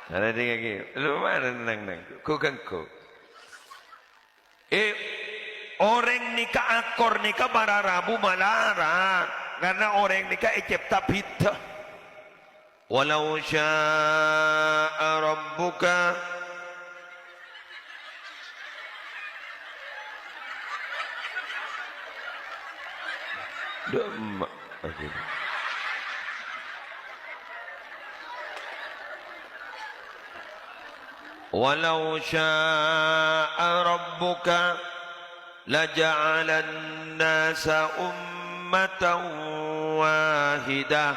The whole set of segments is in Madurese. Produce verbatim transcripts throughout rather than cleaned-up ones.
Ana dhingaghi, lu mana neng-neng, ku ganggu. Eh, orèng nèka akor nèka para rabu malarat, karena orèng nèka ècèpta bhidhâ. Walau syaa rabbuka. Dâ' emma'. Walau syaa rabbuka laja'alan nasa ummatan wahidah.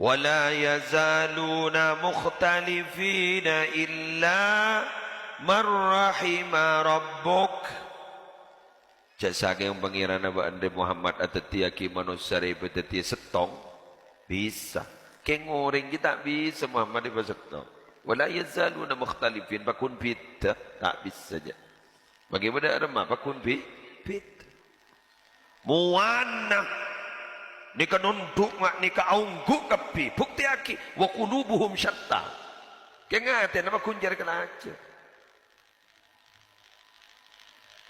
Wa la yazaluna mukhtalifina illa man rahima rabbuk. Jhâ' sakèng Pangèranna bâ'na rè Muhammad adhâddhiyâghi manossa rèya dhâddhiyâ sèttong, bisa. Kèng orèng ghi' ta' bisa Muhammad èpasèttong. Wa la yazaluna mukhtalifin, pagghun bhidhâ, ta' bisa jhâ'. Bagaimana remma pagghun bhi-, bhidhâ. Mowana nèka nondhu' nga-, nèka aongghu' kabbhi. Buktèyaghi, wa qulubuhum syatta. Kèng atèna pagghun jârèya kalajâr.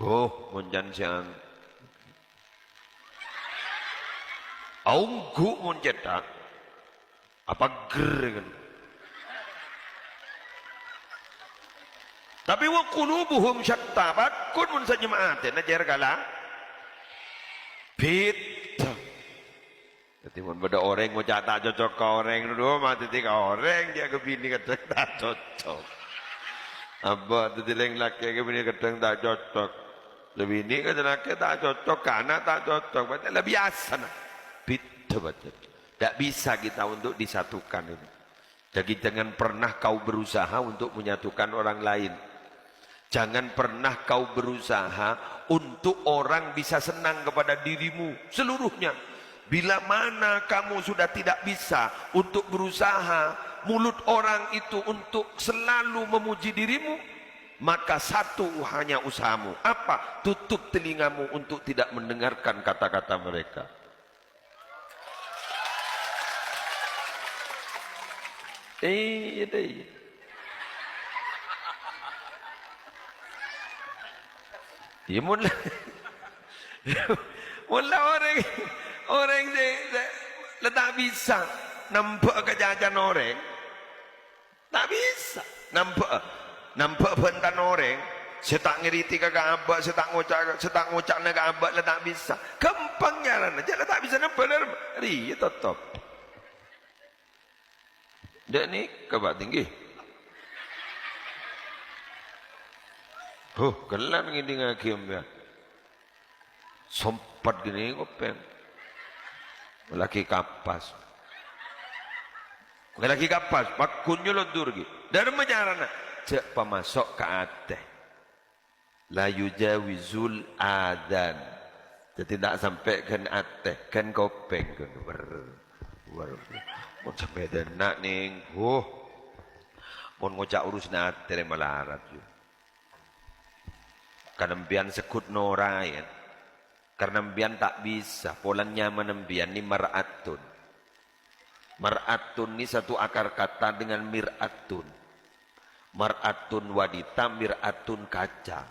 Oh, mon can sè an-, aongghu' mon cèthak. Apa ger kan? Tapè wa qulubuhum syatta, pagghun mon sanyem atèna jârèya kala-, bhidhâ. Dhâddhi mon bâdâ orèng ngoca' ta' cocok ka orèng, dhu, matètè ka orèng, jâ' ka binè kadhâng ta' cocok. Apa dhâddhi rèng lakè' ka binè kadhâng ta' cocok. La binè ka lakè' ta' cocok, ka ana' ta' cocok, berarti la biyasana. Bhidhâ, berarti. Tidak bisa kita untuk disatukan ini. Jadi jangan pernah kau berusaha untuk menyatukan orang lain. Jangan pernah kau berusaha untuk orang bisa senang kepada dirimu seluruhnya. Bila mana kamu sudah tidak bisa untuk berusaha mulut orang itu untuk selalu memuji dirimu, maka satu hanya usahamu. Apa? Tutup telingamu untuk tidak mendengarkan kata-kata mereka. Iyâ, dâ' iyâ. Iyâ, mon la, mon la orèng, orèng sè, sè la ta' bisa nambâ'â kacacana orèng. Ta' bisa. Nambâ'â. Nambâ'â bhântan orèng sè ta' ngèrètè ka, ka abâ', sè ta' ngoca', sè ta' ngoca'na ka abâ' la ta' bisa. Ghâmpang carana, jâ' la ta' bisa nambâ, lèr. Rèya totop. Dâ' nèka, Pak, tinggi. Huh, ghellâ' ngèdingngaghi, sampèyan. Sompet ghi' nèng kopèng. Lagi kapas. Lagi kapas, pagghun nyolodhur ghi'. Dâremma carana, jâ' pamaso' ka atè. La yujawizul adzan. Dhâddhi ta' sampè' ghân atè, ghân kopèng, ghân wer, wer. Mon sampè' dâna' nèng, huh. Mon ngoca' urusanna atè rè malarat, yu. Kan empèyan segghut nora, yâ. Karena empèyan ta' bisa, polana nyamana empèyan nè mar'atun. Mar'atun nè satu akar kata dengan mir'atun. Mar'atun wanita, mir'atun kaca.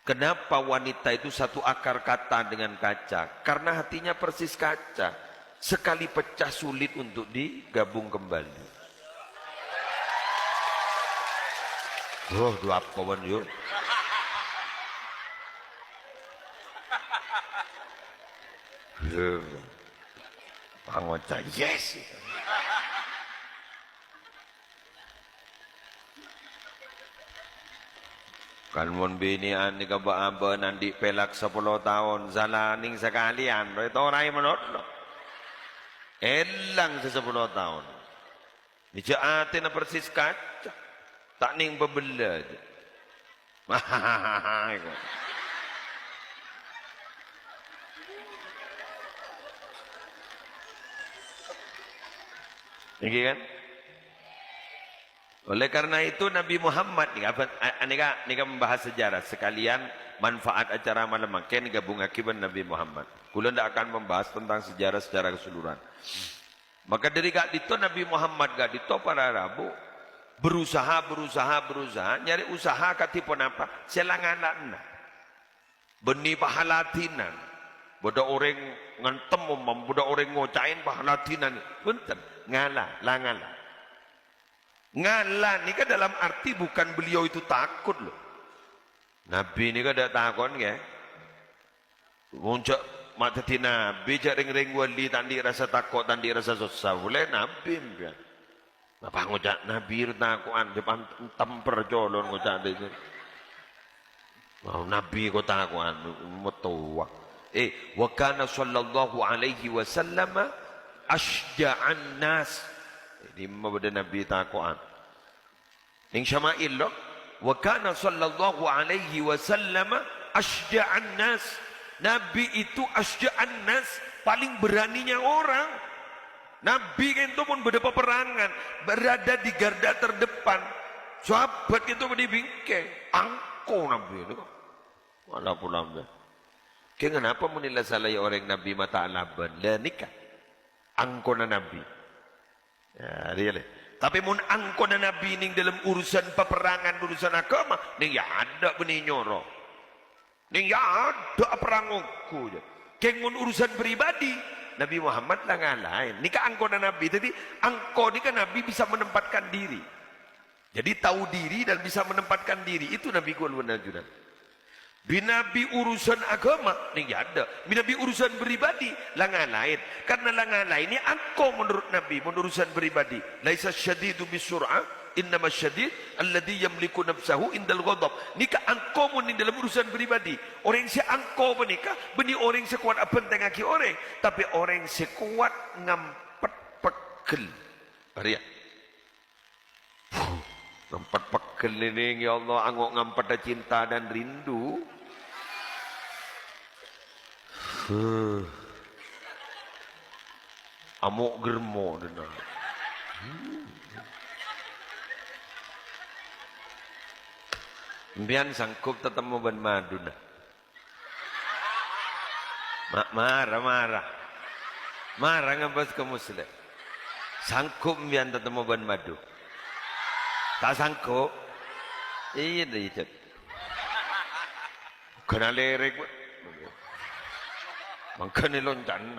Kenapa wanita itu satu akar kata dengan kaca? Karena hatinya persis kaca. Sekali pecah sulit untuk digabung kembali. Wah, dua apa, Wan, yo? Lho. Pangoca, yes. Kan mon binè'an nèka bâ'-abâ'ân andi' pèlak sapolo taon, sala nèng sakalèyan, rè toraè malolo. Èlang sè sapolo taon. Nèka atèna persis kaca, ta' nèng pabellâ. Nèka kan? Oleh karena itu, Nabi Muhammad, nèka, apa, a-, nèka, nèka membahas sejarah, sekalian manfaat acara malem mangkèn gabungaghi bân Nabi Muhammad. Kaulâ ndak akan membahas tentang sejarah secara keseluruhan. Maka dhâri ka'dinto Nabbhi Muhammad ka'dinto para rabu berusaha, berusaha, berusaha nyarè usaha kadhi ponapa sè la-ngala'na. Bânnè pahaladinan. Bâdâ orèng ngantem, ompama bâdâ orèng ngoca'è pahaladinan. Bhunten, ngala', la-ngala'. Ngala' nèka dalam arti bukan beliau itu takut, loh. Nabbhi nèka tadâ' tako'en, ghi. Mon jhâ' ma' dhâddhi nabbhi, jhâ' rèng-orèng wali ta' andi' rasa tako', ta' andi' rasa sossa, polè nabbhi sampèyan. Napa ngoca' nabbhi ro tako'an, jhâ' pan-, tamper colon ngoca' dhâddhi. Mau nabbhi ko tako'an, matowa. Eh, wa kana sallallahu alaihi wasallam asyja'an nas. Dimma bâdâ nabbhi tako'an. Neng Syama'il, loh. "Wa kana sallallahu alaihi wasallam asyja'an nas." Nabi itu asyja'an nas, paling beraninya orang. Nabi kento pon bâdâ paperrangan, berada di garda terdepan. Sahabat kento bâdâ bingkèng. Angko Nabi itu. Wala pulang, ya. Kèng kenapa mon la salaè orèng Nabi ma' ta' alabân? Lah nèka. Angkona Nabi. Ya, rèya lè. Tapè mon angkona Nabi neng dâlem urusan paperrangan, urusan agama, neng ya adâ' bânnè nyoro. Neng ya adâ' aperrang ongghu, ya. Kèng mon urusan pribadi, Nabi Muhammad la ngalaè. Nèka angkona Nabi. Dhâddhi, angko nèka Nabi bisa menempatkan diri. Jadi, tahu diri dan bisa menempatkan diri. Itu Nabi kulon ajunan. Bi-, Nabi urusan agama, neng ya adâ'. Bi-, Nabi urusan pribadi, la ngalaè. Karena la ngalaè nèka angko menurut Nabi, menurut urusan pribadi. "Laisa syadidu bisur'ah, innama syadid alladzi yamliku nafsahu indal ghadab." Nèka angko mon neng dâlem urusan pribadi. Orèng sè angko panèka, bânnè orèng sè kowat abhântèngngaghi orèng. Tapè orèng sè kowat ngampet pegghel. Arèya. Ngampet pegghel nèng, ya Allah, ango' ngampetta cinta dan rindu. Huh. Amo' germo dâna. Sampèyan sanggup tatemmo bân maduna? Ma-, mara, mara. Mara ngabâs ka Muslim. Sanggup sampèyan tatemmo bân madu? Ta' sanggup? Iyâ, iyâ, Cèt. Ghâna lèrèk, Pak. Mangkana loncan.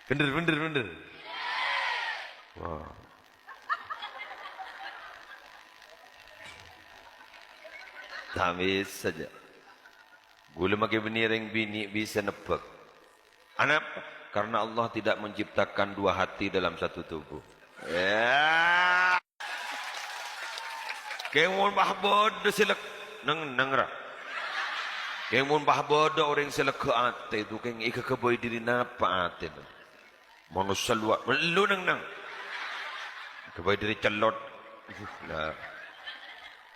Bhender, bhender, bhender. Wah. Ta' bisa, jâ. Ghulâ makè bânnè rèng binè' bisa nebbhâk. Anapa? Karena Allah tidak menciptakan dua hati dalam satu tubuh. Ya. Kèng mon pas bâdâ sè lè-, neng-, neng, ra. Kèng mon pas bâdâ orèng sè lega atè, itu kèng èghâbây dâri napa atèna? Manossa luwar, lu neng-neng. Ghâbây dâri cellot. Nah.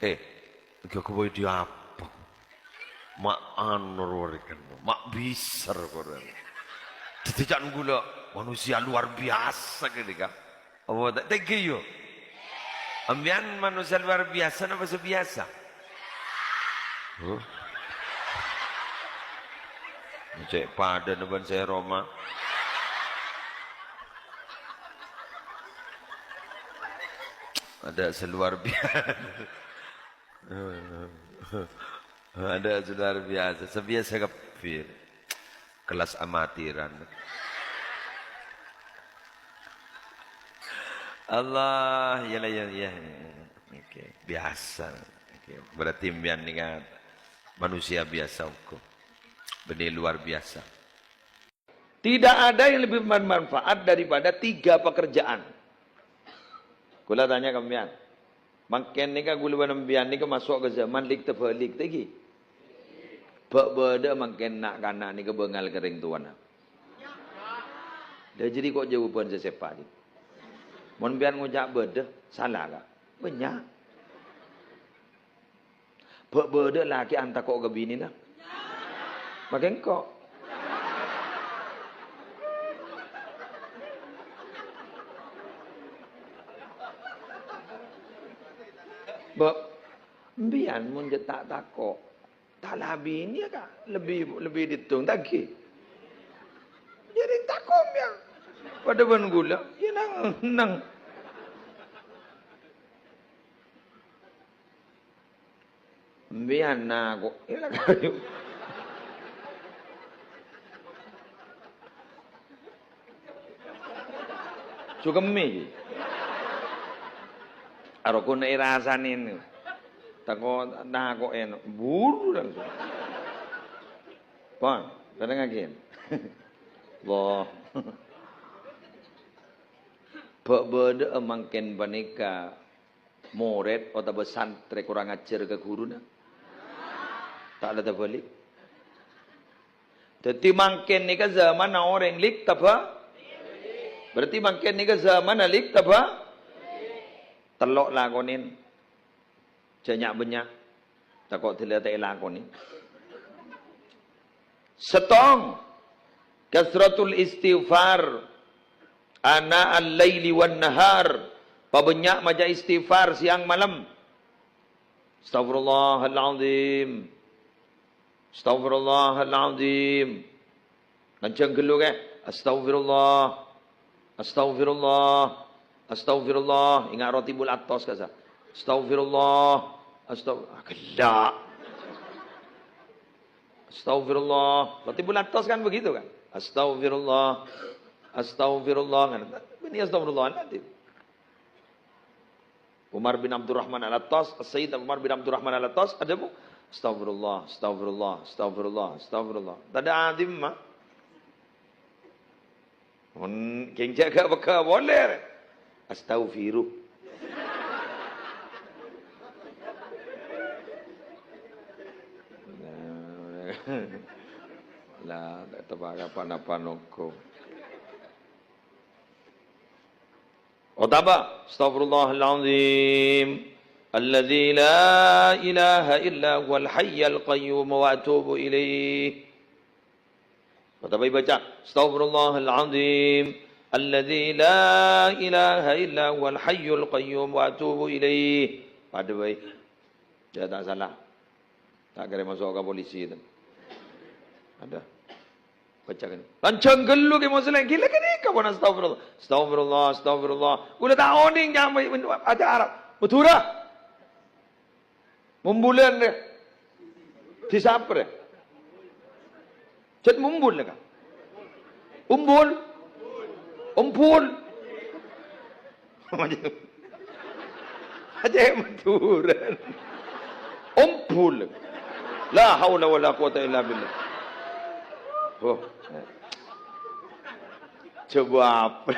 Eh, ghâbây dâri apa? Ma' anu rowa rèken, ma' biser korang. Dhâddhi ca'na ghulâ, manusia luar biasa kènè, kan? Apa ta'? Tèngghi, yo. Sampèyan manusia luar biasa napa sè biasa? Huh? Cè' padâna bân sè Roma. Ada sè luar biasa. Ada sè luar biasa. Sè biasa kabbhi. Kelas amatiran. Allah, ya lah, ya, ya. Oke, biasa. Oke, berarti sampèyan nèka manusia biasa, ongghu. Bânnè luar biasa. Tidak ada yang lebih bermanfaat daripada tiga pekerjaan. Kaulâ tanya ka sampèyan. Mangkèn nèka ghulâ bân sampèyan nèka maso' ka zaman lik-tabâlik, ta' ghi? Bâ'-bâdâ'â mangkèn na'-kana' nèka bângal ka rèng towana. Lah, jârèya ko' jâwâbhân sè sèpa', jâ. Mon sampèyan ngoca' bâdâ, sala, ka'? Bânnya'. Bâ'-bâdâ'â lakè'an tako' ka binèna. Makè engko'. Bâ', sampèyan mon jâ' ta' tako', ta' la binè, ka', lebbi, lebbi dèttong, ta' ghi? Jârèya Kom, yâ. Padâ bân ghulâ. Yâ, nang, nang. Sampèyan nako', ella kayu. Jhu kemmè, ghi. Aro ghun èrasanè, tako' nako'è, buru langsung. Pon, kadhâng aghi. Wah. Bâ'-bâdâ'â mangkèn panèka morèd otabâ santrè korang ajhâr ka ghuruna? Ta' la tabâli'. Dhâddhi mangkèn nèka zamanna orèng lik tabâ-, berarti mangkèn nèka zamanna lik tabâ-, tello' lakonè. Jhâ' nya'-bânnya'. Tako' dâlâ ta' èlakonè. Sèttong, kasratul istighfar. Ana al-laili wan nahar. Pabânnya' maca istighfar sèyang malem. Astagfirullahaladzim. Astagfirullahaladzim. Lanjhâng ghâllu, kè. Astagfirullah. Astagfirullah. Astagfirullah. Enga' Ratibul Atos, kasa. Astagfirullah. Astag-, ah, ghellâ'. Astagfirullah. Ratibul Atos kan begitu, kan? Astagfirullah. Astagfirullah. Kan? Bânnè astagfirullahaladzim. Umar bin Abdurrahman Al-Attas, Sayyid Umar bin Abdurrahman Al-Attas, adhâbu, "Astagfirullah, astagfirullah, astagfirullah, astagfirullah." Tadâ' adhimma. Mon kèng jâgâ pegghâ polè. Astaghfiru. La, ta' teppa' kapan-kapan nongko. Otabâ, "Astaghfirullahaladzim, alladzi la ilaha illa huwal hayyul qayyum wa atubu ilaih." Otabâ èbâca, "Astaghfirullahaladzim, alladzi la ilaha illa huwal hayyul qayyum wa atubu ilaih." Padâ bhâi. Jâ' ta' sala. Ta' kèra maso' ka polisi, ten. Adâ. Bâca kan. Lanjhâng ghâllu kè Muslim. Ghilâ kènè' ka pon astagfirullah. Astagfirullah, astagfirullah. Ghulâ ta' onèng nyamai acara Madhurâ. Mumbulân rè. Disapa rè. Jhât mumbul nèka. Umbul. Umbul. Aceh Madhurâ. Umbul. La haula wala quwata illa billah. Oh. Jawab.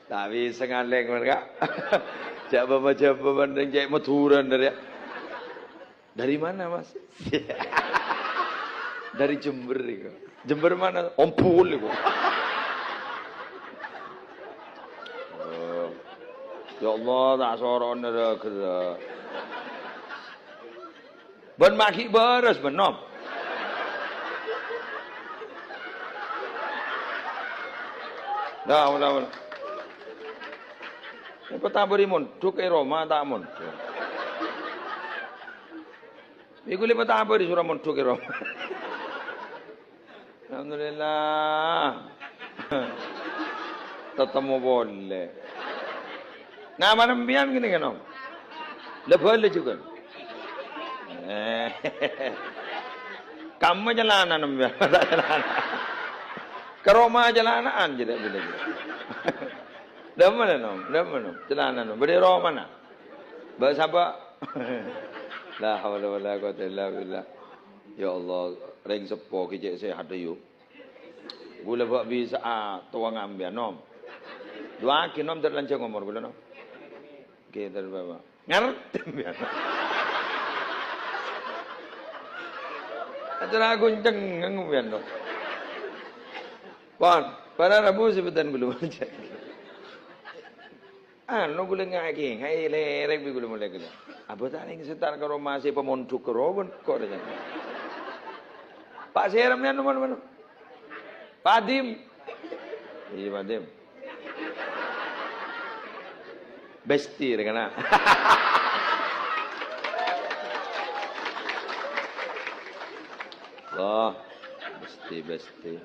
Tapi sè ngalèng, mon, Ka'. Jâ' bâ-, jâ' bâ-, bândeng cè' Madhurâ, dâri, ya. "Dari mana, Mas?" "Dari Jember, iku." "Jember mana?" "Ompol, iku." Oh. Ya Allah, ta' soro nèra gera'. Bân ma' ghi' bârâs, bân, nom. Nah, ola, ola. Èpatabâri mondhuk è roma, ta' mondhuk. Iku lè èpatabâri soro mondhuk è roma. Alhamdulillah. Tatemmo polè. Namana sampèyan kènè, kan, Om? La bâlâ jhughân. Eh. Kamma calana sampèyan, ta' calana. Ka roma calana'an jârèya bilâ. Dâmma, Om, dâmma, Om. Calana, Om. Bâdâ è romana. Bâ' sapa? La haula wala quwata illa billah. Ya Allah, rèng seppo ghi' cè' sehat, yu. Ghulâ bâ' bisa'a towa ngambiyan, Nom. Du'aaghi, Nom, ter lanjhâng omor ghulâ, Nom. Ghi, ter, Bapak. Ngartè, sampèyan. Acara aku cengeng, sampèyan, Nom. Pon, para rabu sebutan ghulâ. Anu, ghulâ ngakè, ngakè lèrèk bi' ghulâ molè ghulâ. Abâ' ta' nèng sètan karo masè pamondhuk karo bân kok rè. Pak Serem nèyan nomor mano? Pak Adim. Iyâ, Pak Adim. Besti rè kana. Allah, besti-besti.